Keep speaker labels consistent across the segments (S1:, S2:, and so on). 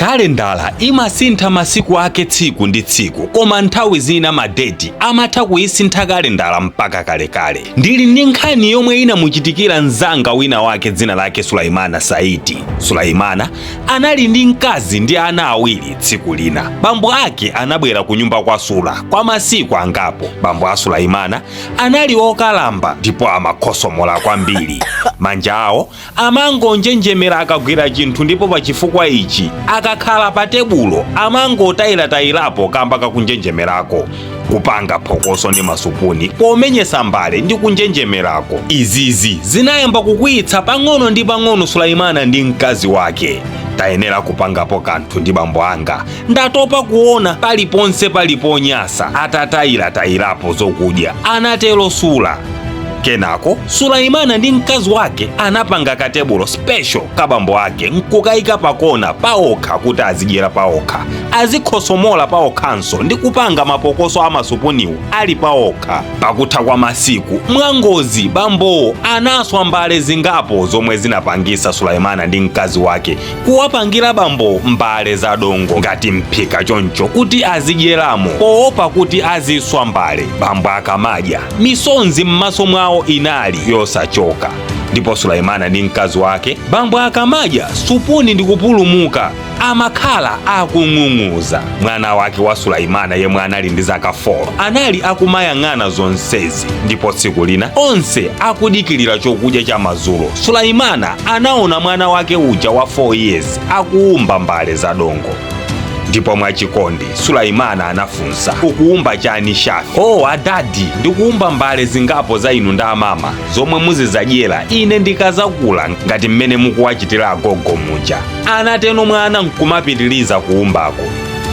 S1: Kalendala imasintha masiku ake tsiku ndi tsiku, koma nthawi zina madeti amatha kuyisintha kalendala mpaka kalekale. Ndili ndi nkhani yomwe inamuchitikira mnzanga wina wake, dzina lake Sulaimana Saidi. Sulaimana anali ndi mkazi ndi ana awiri. Tsiku lina bambo ake anabwera ku nyumba kwa Sula kwa masiku angapo. Bambo a Sulaimana anali okalamba ndipo amakhosomola kwambiri. Manja awo amangonjenjemera akagwira chinthu, ndipo pa chifukwa ichi akakhala pa tebulo amangotayiratayilapo kamba kakunjenjemerako, kupanga phokoso ndi masupuni pomenyesa mbale ndi kunjenjemerako. Izizi zinayamba kukwiyitsa pang'ono ndi pang'ono Sulaimana ndi mkazi wake. "Tayenera kupangapo kanthu ndi bambo anga. Ndatopa kuona paliponse paliponyasa atatayiratayilapo zokudya," anatero Sula. Kenako Sulaimana ndi mkazi wake anapanga katebulo special ka bambo ake nkukayika pakona paokha kuti azidyera paokha, azikhosomola paokhanso ndi kupanga mapokoso a masupuniwo ali paokha. Pakutha kwa masiku, mwangozi bambowo anaswa mbale zingapo zomwe zinapangisa Sulaimana ndi mkazi wake kuwapangira bambo mbale za dongo ngati mphika choncho kuti azidyeramo, poopa kuti aziswa mbale. Bambo akamadya, misonzi m'maso mwawo inali yosachoka. Ndipo Sulaimana ndi mkazi wake, bambo akamadya, supuni ndi kupulumuka, amakhala akung'ung'uza. Mwana wake wa Sulaimana yemwe anali ndi zaka 4 anali akumayang'ana zonsezi. Ndipo tsiku lina onse akudikilira chokudya cha madzulo, Sulaimana anaona mwana wake uja wa 4 years akuwumba mbale za dongo. Ndipo mwachikondi Sulaimana anafunsa, "Ukuwumba chani, Shafi?" "Oh adadi, ndikuwumba mbale zingapo za inu ndi amama zomwe muzizadyera ine ndikazakula, ngati mmene mukuwachitira agogo muja," anateno mwana nkumapitiriza kuwumbako.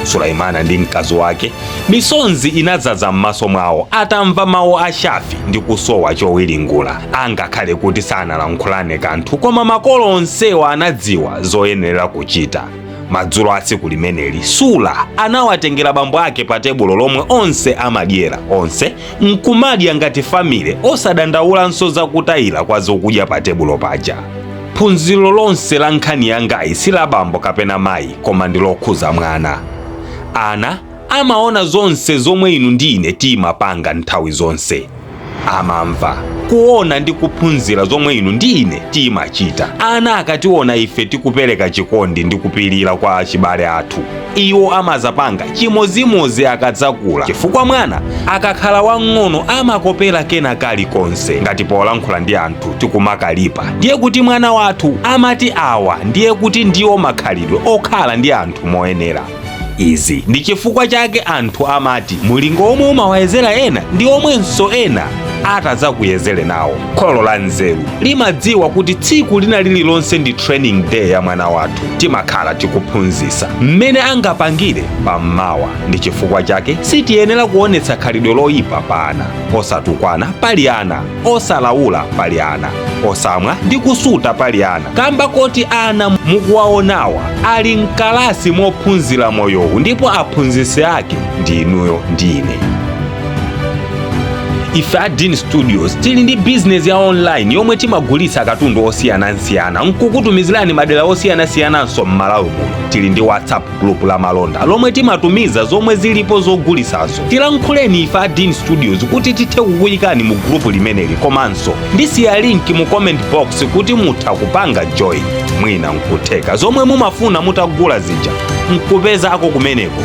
S1: Sulaimana ndi mkazi wake misonzi inadzaza m'maso mwawo atamva mawu a Shafi ndi kusowa chowiringula. Angakhale kuti sanalankhulane kanthu, koma makolo onsewa anadziwa zoyenera kuchita. Madzulo a tsiku limeneli, Sula anawatengera bambo ake pa tebulo lomwe onse amadyera, onse nkumadya ngati family, osadandaulanso zakutayira kwa zokudya pa tebulo paja. Phunziro lonse la nkhani yangayi si la bambo kapena mayi, koma ndi lokhuza mwana. Ana amaona zonse zomwe inu ndi ine timapanga nthawi zonse. Amamva, kuona ndi kuphunzira zomwe inu ndi ine timachita. Ana akationa ife tikupereka chikondi ndi kupirira kwa achibale athu, iwo amazapanga chimozimozi akadzakula, chifukwa mwana akakhala wang'ono amakopera kena kalikonse. Ngati polankhula ndi anthu tikumakalipa, ndiye kuti mwana wathu amati awa ndiye kuti ndiwo makhalidwe okhala ndi anthu moyenera. Izi ndi chifukwa chake anthu amati mulingo omwe umawayezera ena ndi omwenso ena atadzakuyezere nawo. Kholo la nzeru limadziwa kuti tsiku lina lililonse ndi training day ya mwana wathu. Timakhala tikuphunzitsa mmene angapangire pammawa. Ndi chifukwa chake sitiyenera kuonetsa khalidwe loyipa pa ana: osatukwana pali ana, osalawula pali ana, osamwa ndi kusuta pali ana, kamba koti ana mukuwaonawa ali mkalasi mophunzira moyowu, ndipo aphunzitsi ake ndi inuyo ndi ine. Ife a Dean Studios tili ndi bizinesi ya online yomwe timagulitsa katundu osiyanasiyana nkukutumizirani madera osiyanasiyananso m'Malawi muno. Tili ndi WhatsApp group la malonda lomwe timatumiza zomwe zilipo zogulisazo. Tilankhuleni ife a Dean Studios kuti tithe kukuyikani mu group limeneli, komanso ndisiya link mu comment box kuti mutha kupanga join. Mwina nkutheka zomwe mumafuna mutagula zija nkupeza ako kumeneko.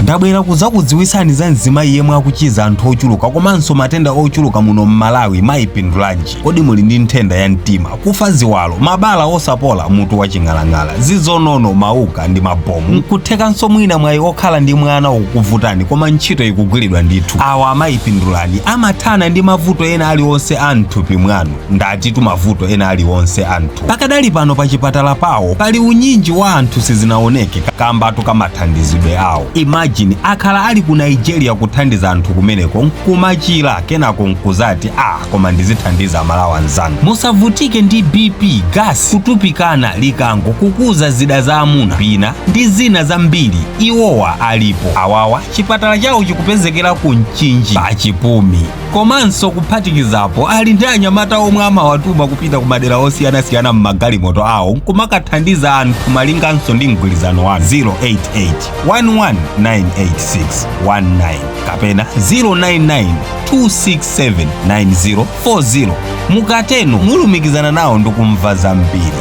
S1: Ndabwera kudzakudziwitsani za mzimayi yemwe akuchiza anthu ochuluka komanso matenda ochuluka muno m'Malawi, Mayi Pindulanji. Kodi muli ndi nthenda ya mtima, kufa ziwalo, mabala osapola, mutu waching'alang'ala, zizonono, mauka ndi mabomu? Nkuthekanso mwina mwayi okhala ndi mwana ukukuvutani, koma ntchito ikugwiridwa ndithu. Awa Amayi Pindulani amathana ndi mavuto ena aliwonse a mthupi mwanu. Ndatitu mavuto ena aliwonse a mthupi. Pakadali pano pa chipatala pawo pali unyinji wa anthu sizinaoneke kambatu kamathandizidwe awo. Imagine. Imagine akhala ali ku Nigeria kuthandiza anthu kumeneko, nkumachira, kenako nkuzati, "Ah, koma ndizithandiza Amalawi anzanga." Musavutike ndi BP, gas, kutupikana, likango, kukuza zida za amuna, pina ndi zina zambiri. Iwowa alipo. Awawa chipatala chawo chikupezekera ku Mchinji pachipumi, komanso kuphatikizapo ali ndi anyamata omwe amawatuma kupita ku madera osiyanasiyana m'magalimoto awo nkumakathandiza anthu malinganso ndi mgwirizano wanu. 088 11986 19 kapena 099 267 9040. Mukateno mulumikizana nawo ndikumva zambiri.